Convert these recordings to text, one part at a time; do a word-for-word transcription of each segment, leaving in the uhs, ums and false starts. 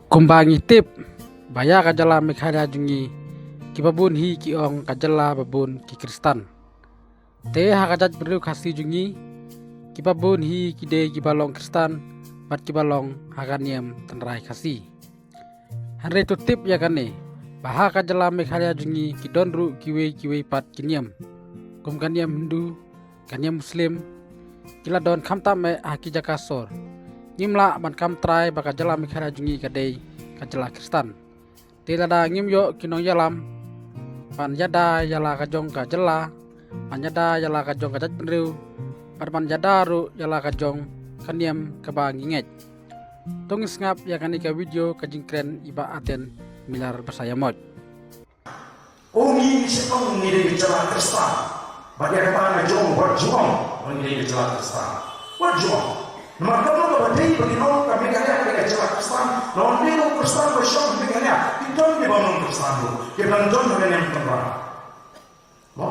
Kumba ngi tip ba ïa ka jylla Meghalaya jong ngi, kiba bun hi ki ong ka jylla ba bun ki Khristan. Te ha ka jaitbynriew Khasi jong ngi, kiba bun hi ki dei kiba long Khristan bad kiba long ha ka niam tynrai Khasi. Hynrei to tip ïa kane, ba ha ka jylla Meghalaya jong ngi ki don ruh kiwei kiwei pat ki niam, kum ka niam Hindu, ka niam Muslim, ki la don khamtam eh ha ki jaka sor. Ngim lah ban kam trai ba ka jylla Meghalaya jong ngi ka dei ka jylla Khristan. Te lada ngim ïoh ki nongïalam ban ïada ïa la ka jong ka jylla, ban ïada ïa la ka jong ka jaitbynriew, bad ban ïada ruh ïa la ka jong ka niam kaba ngi ngeit. To ngin sngap ïa kane ka video ka jingkren i Bah Aden Miller Basaiawmoit. Ong ngi, ngi shu ong ngi dei ka jylla Khristan. Bad ïa kata nga ju ong, wat ju ong ba ngi dei ka jylla Khristan. Wat ju ong. Namar kano kaba dei ba ngin ong ka Meghalaya ka dei ka jylla Khristan, namar ym dei u Khristan ba shong ha Meghalaya, ki don kiba ym Khristan ruh, kiba don ha ka niam tynrai. Mo?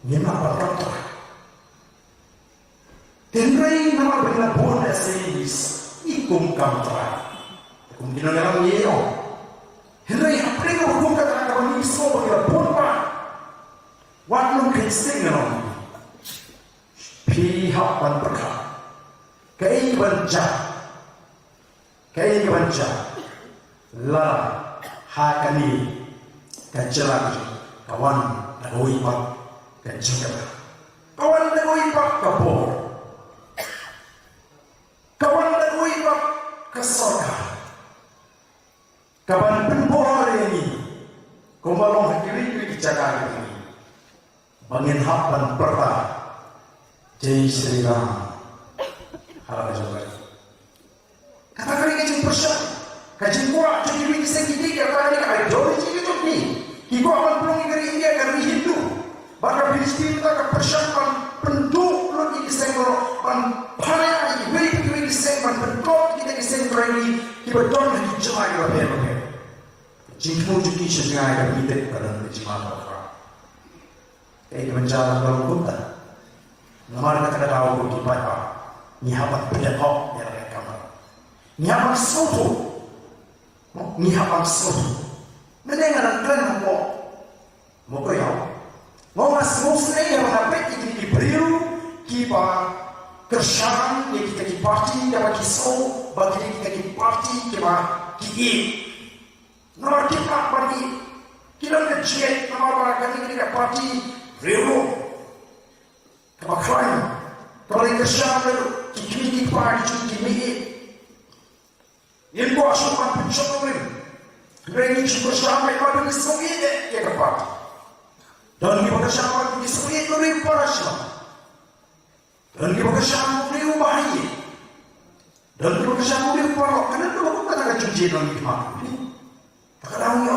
Ngim lah ban kam trai. Hynrei namar ba ngi la bun asylum, ngi kum kam trai. Kum ki nongïalam ngi ïoh. Hynrei hapdeng ka bun kata kaba ngi sngew ba ngi la bun bha, wat nym kheiñ sting ngan ong. Phi hap ban pyrkhat kaei ban jia. Kaei kaban jia lada ha kane ka jylla ka wan da kawei pat ka jingkyrkhu, ka wan da kawei pat ka bor, ka wan da kawei pat ka sorkar kaban pynbor ïa ngi kumba long ha kiwei kiwei ki jaka kiba ngi ba ngin hap ban pyrta Jai Shri Ram ha la ka jong ka ri. Kata ka dei ka jingpyrshang, ka jingkwah jong kiwei ki seng ki dei kata ka dei ka ideology ka jong ki. Ki kwah ban pynlong ïa ka ri India ka ri Hindu. Bad ka B J P mynta ka pyrshang ban pynduh lut ïa ki seng baroh, ban phai ïa kiwei kiwei ki seng, ban pynkhlaiñ kita ki seng Khasi kiba don ha ki jylla kiba pher bapher. Jingthmu jong ki sha jngai ka pynitip ka don ka jingmut ka Kaei ka ban jia la ka long kumta. Namar kata ka daw ko ki paidbah, ngi hap ban pynlong hok ïa la ka kamra. Ngi hap ban sngewthuh. Ngi hap ban sngewthuh. Mynne nga dang kren hapoh, mo ko ïa, mo nga sngewsynei ïa ba nga peit ïa kine ki briew kiba kyrshan ïa kita ki party, ïa ba ki sngew ba kine kita ki party kiba ki ïeit. Namar kim lah ban ïeit. Ki don ka jingïeit namar ba kane ka dei ka party riewlum kaba khlaiñ, kaba la kyrshan da ki kmie ki kpa ki jong ki, mei ïeit. Ngim kwah shuh ban pynshong nongrim. Hynrei ngi shu kyrshan beit ba ngi sngewsynei ïa ka party. Don kiba kyrshan ba ngi sngewsynei ïa u para shnong. Don kiba kyrshan u dei u bahaïing. Don kiba kyrshan u dei u paralok. Kane ka long kata ka jingïeit, don kiba, kata ka dei.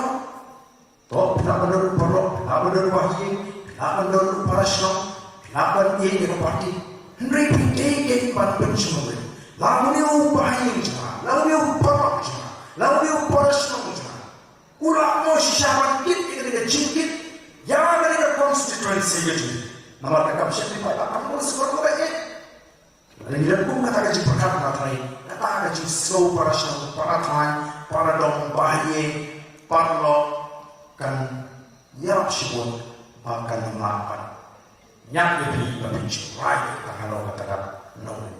To, phi lah ban don u paralok, phi lah ban don u bahaïing, phi lah ban don u para shnong, phi lah ban ïeit ïa ka party. Hynrei phi dei ban pynshong nongrim. La u dei u bahaïing jong nga, la u dei u paralok jong nga, la u dei u para shnong jong nga. U lah mo shisha ban kit ïa kane ka jingkit ïa kane ka constituency ka jong ngi. Namar ka kam shym dei pat ka kam u sngewbha ka ïeit. Lada ngi leh kum kata ka jingpyrkhat na trai, kata ka jingsngew para shnong, para thaw, para dong, bahaïing, paralok, kan ïarap shibun ba kan ym lah ban ñiah ïa phi ba phin shu rai ïa ka halor kata ka nongrim.